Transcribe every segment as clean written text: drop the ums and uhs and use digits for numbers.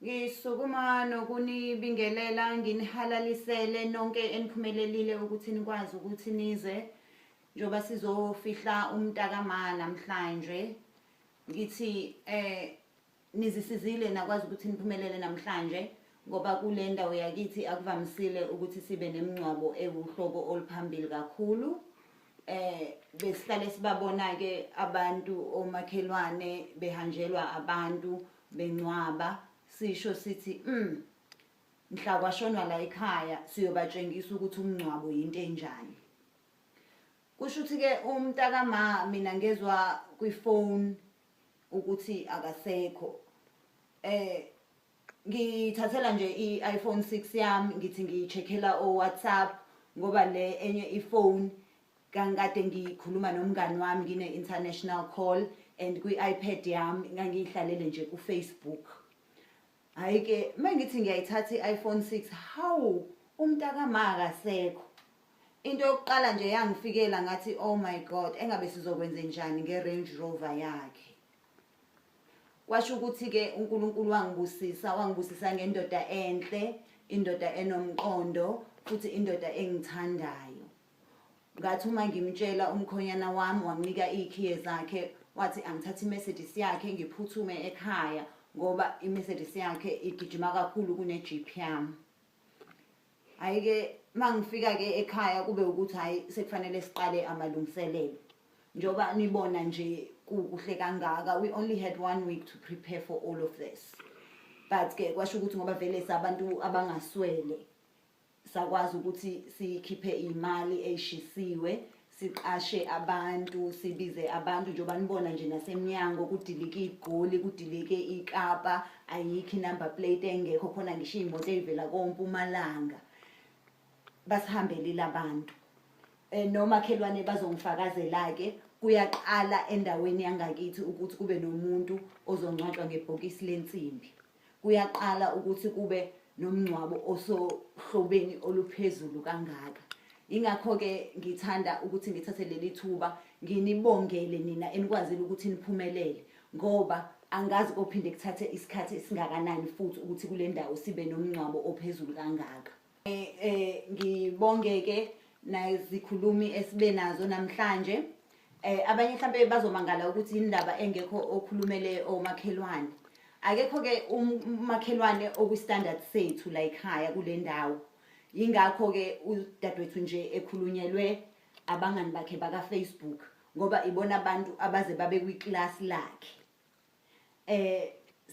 Ngisukuma nokunibingelela nginihalalisele nonke eniphumelelile ukuthi nikwazi ukuthi nize njengoba sizofihla umntakama namhlanje. Ngithi nizisizile nakwazi ukuthi niphumelele namhlanje ngoba kule ndawo yakithi akuvamisile ukuthi sibe nemingcwabo ewuhlobo oluphambili kakhulu. Besihlale sibabona ke abantu omakhelwane behanjelwa abantu bengcwaba, sisho sithi mhla kwashonwa la ekhaya siyobatshengisa ukuthi umngcwabo yinto enjani. Kusho ukuthi ke umntakama mina ngezwa kwifone ukuthi akasekho. Ngithathela nje i-iPhone 6 yami, ngithi ngiyi-check-ela o-WhatsApp ngoba le enye ifone kangikade ngikhuluma nomngani wami ngine-international call, and kwi-iPad yami ngangiyihlalele nje ku-Facebook. Hhayi-ke uma ngithi ngiyayithatha i-iPhone 6, hawu, umntakama akasekho. Into yokuqala nje yangifikela ngathi, oh my God, engabe sizokwenze njani nge-Range Rover yakhe. Kwasho ukuthi-ke uNkulunkulu wangibusisa, wangibusisa ngendoda enhle, indoda enomqondo, futhi indoda engithandayo. Ngathi uma ngimtshela umkhonyana wami, wanginika iy'khiye zakhe, wathi angithathe i-Mercedes yakhe ngiphuthume ekhaya ngoba i-Mercedes yakhe igijima kakhulu kune-Jeep yami. Hhayi-ke uma ngifika-ke ekhaya kube ukuthi hhayi sekufanele siqale amalungiselelo. Njengoba nibona nje kukuhle kangaka, we only had 1 week to prepare for all of this. But-ke kwasho ukuthi ngoba vele sabantu abangaswele, sakwazi ukuthi sikhiphe imali eyishisiwe, siqashe abantu, sibize abantu. Njengoba nibona nje nasemnyango kudilike iGoli, kudilike iKapa, ayikho i-number plate engekho khona, ngisho iy'moto ey'vela koMpumalanga. Basihambelile abantu. Nomakhelwane bazongifakazela-ke, kuyaqala endaweni yangakithi ukuthi kube nomuntu ozongcwatshwa ngebhokisi lensimbi. Kuyaqala ukuthi kube nomngcwabo osohlobeni oluphezulu kangaka. Yingakho-ke ngithanda ukuthi ngithathe leli thuba nginibongele nina enikwazile ukuthi niphumelele, ngoba angazi kophinde kuthathe isikhathi esingakanani futhi ukuthi kule ndawo sibe nomngcwabo ophezulu kangaka. Ngibonge-ke nazikhulumi esibe nazo namhlanje. Abanye mhlampe bazomangala ukuthi indaba engekho okhulumele omakhelwane. Akekho-ke umakhelwane okwi-standard sethu la ekhaya kule ndawo. Yingakho-ke udadewethu nje ekhulunyelwe abangani bakhe baka-Facebook, ngoba ibona abantu abaze babe kwiklasi lakhe.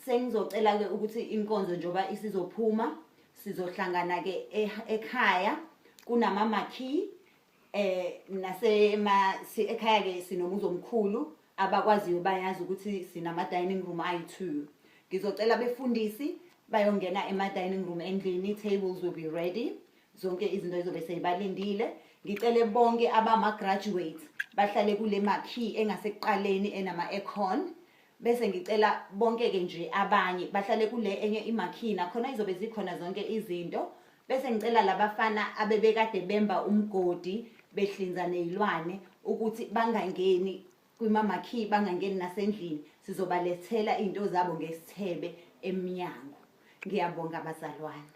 Sengizocela-ke ukuthi inkonzo njengoba isizophuma, sizohlangana-ke ekhaya kunama-marquee. Ekhaya-ke sinomuzi omkhulu, abakwaziyo bayazi ukuthi sinama-dining room ayi-2. Ngizocela abefundisi bayongena ema-dining room endlini, tables will be ready, zonke izinto zizobe seyibalindile. Ngicele bonke abama-graduates bahlale kule marquee engasekuqaleni enama-aircon, bese ngicela bonke-ke nje abanye bahlale kule enye i-marquee, nakhona izobe zikhona zonke izinto. Bese ngicela labafana abebekade bemba umgodi behlinza ney'lwane ukuthi bangangeni kwima-marquee, bangangeni nasendlini, sizobalethela iy'nto zabo ngesithebe emnyango. Ngiyabonga bazalwane.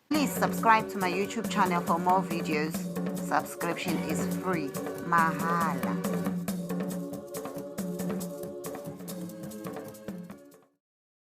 Please subscribe to my YouTube channel for more videos. Subscription is free. Mahala.